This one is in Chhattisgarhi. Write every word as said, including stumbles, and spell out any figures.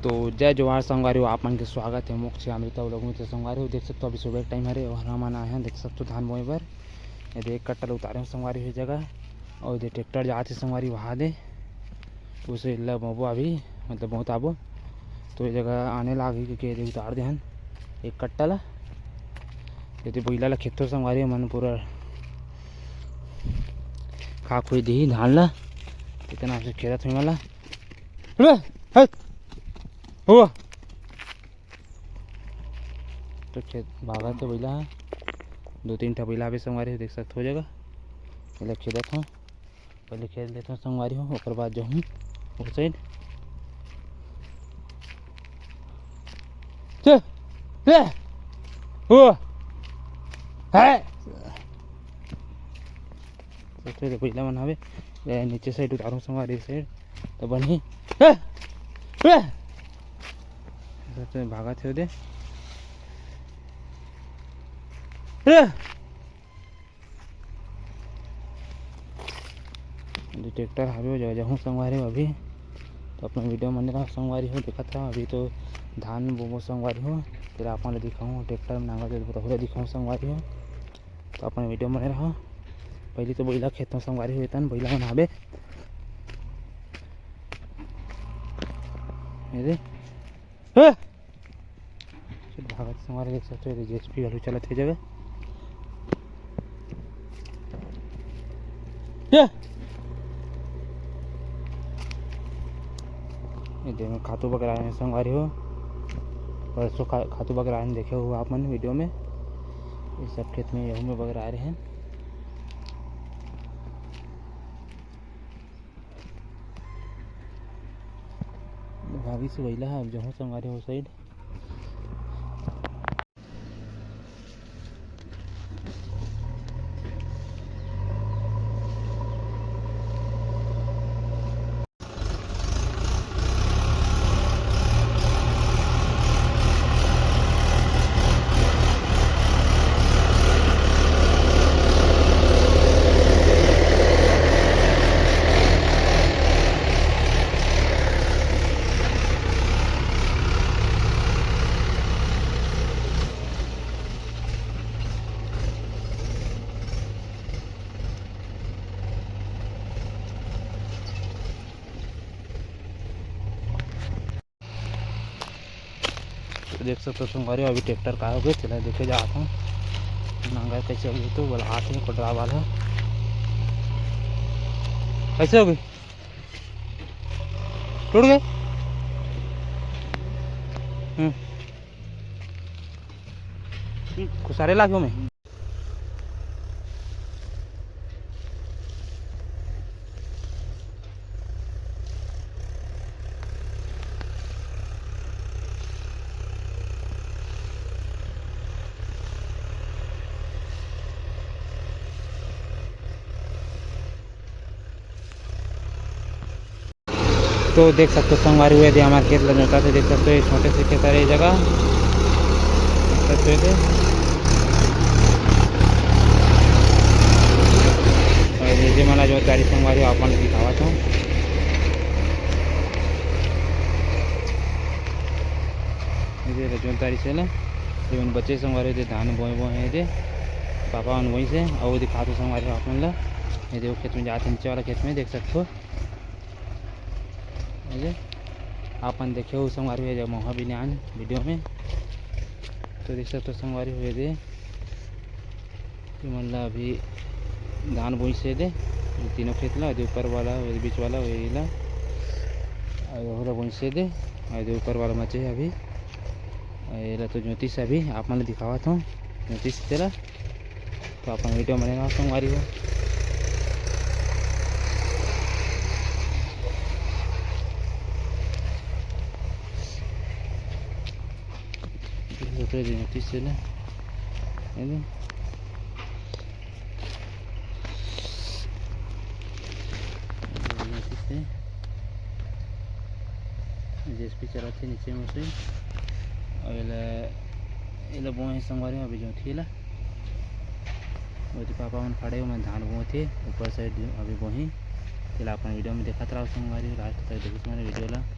तो जय जोहार संगवारी हो, आप मन के स्वागत हे मोर channel अमृता vlog में। तो संगवारी हो, देख सकथो अभी सुबह के time हरे अउ हमन आए हन, देख सकथो धान बोए बर। ये दे एक कट्टा ल उतारे हन संगवारी हो जगह, अउ ये दे tractor जात हे संगवारी वहा दे, उसे ल बोबो अभी, मतलब बोत आबो। तो ये जगह आने लागही के, के दे उतार दे हन एक कट्टा ल। ये दे बइला ल खेदथों संगवारी मन पूरा खा खुई दिही धान ल, इतना से खेदत हुई मला। ले, हट। हुआ। तो खेत भागत हे बइला ह। दो तीन ठा बइला हवे संगवारी हो, देख सकथो जगह। एला खेदत हंव। पहले खेद लेथंव संगवारी हो, ओकर बाद जाहूं ओ side। चल, ले। हुआ। है। सबसे तो पहिला मन हवे, ए, नीचे side उतारूं संगवारी side, तो बनही। ए! ए! सबसे भागत हे दे। ए! जो tractor हवे, वो जा-, जाहूं संगवारी हो अभी। तो अपन video बने रहा संगवारी हो, देखत रहा। अभी तो धान बोबो संगवारी हो, फिर आप मन ल दिखाऊं, tractor में नांगर जब पूरा दिखाऊं संगवारी हो। तो अपन video बने रहा। पहली तो बइला खेदथों संगवारी हो, एतन बइला मन आबे। ये दे। हे! चल भागत संगवारी देख सकथो, ये दे JCB घलो चलत हे जगह। ये! ये दे में खातू बगराए हे संगवारी हो। परसों खा-, खातू बगराए हे, देखे हो आप मन video में। ये सब खेत में, यहू में बगराए रहे। भाभी से बइला ह, अब जाहूं संगवारी हो side। तो देख सकथो संगवारी हो, अभी tractor का होगे, तेला देखे जात हंव। नांगर कइसे होगे, तो बोला आत हे कोटरा वाला। कइसे होगे? टूट गे? हम्म। खुसारे लागो में। तो देख सकथो संगवारी हो, ये दे हमर खेत ल जोतात हे, देख सकथो ये छोटे से खेत हरे ये जगह। देख सकथो ये दे। अउ ये दे मन ल जोत डारिस संगवारी हो, आप मन ल दिखावत हंव। ये दे जोत डारिस हे ला, ये मन बचे संगवारी हो, ये दे धान बोए बोए हे ये दे। पापा मन बोइस हे, अउ दिखात हंव संगवारी हो आप मन ल। ये दे वो खेत में जात हे, नीचे वाला खेत में देख सकथो। ये दे, आप मन देखे हो संगवारी हो, ये दे महुआ बिनान video में। तो देख सकथो संगवारी हो, ये दे, ये मन ला अभी धान बोइस हे दे, ये तीनों खेत ला, ये दे ऊपर वाला, ये दे बीच वाला, ये ला, अउ ये ला बोइस हे दे, अउ ये दे ऊपर वाला मचे हे अभी। अउ ये ला तो जोतिस हे अभी, आप मन ला दिखावत हंव, जोतिस हे तेला। तो अपन video बने रहा संगवारी हो। दूसरे दिन होती से ना, है ना? JCB चलत हे नीचे में से। अउ एला, एला बोए हे संगवारी हो, अभी जोतही एला। ओती पापा मन खड़े हे, ओमन धान बोत हे, ऊपर side अभी बोही। तेला अपन video में देखत रहो संगवारी हो, last तक देखो तुम्हारे video ला।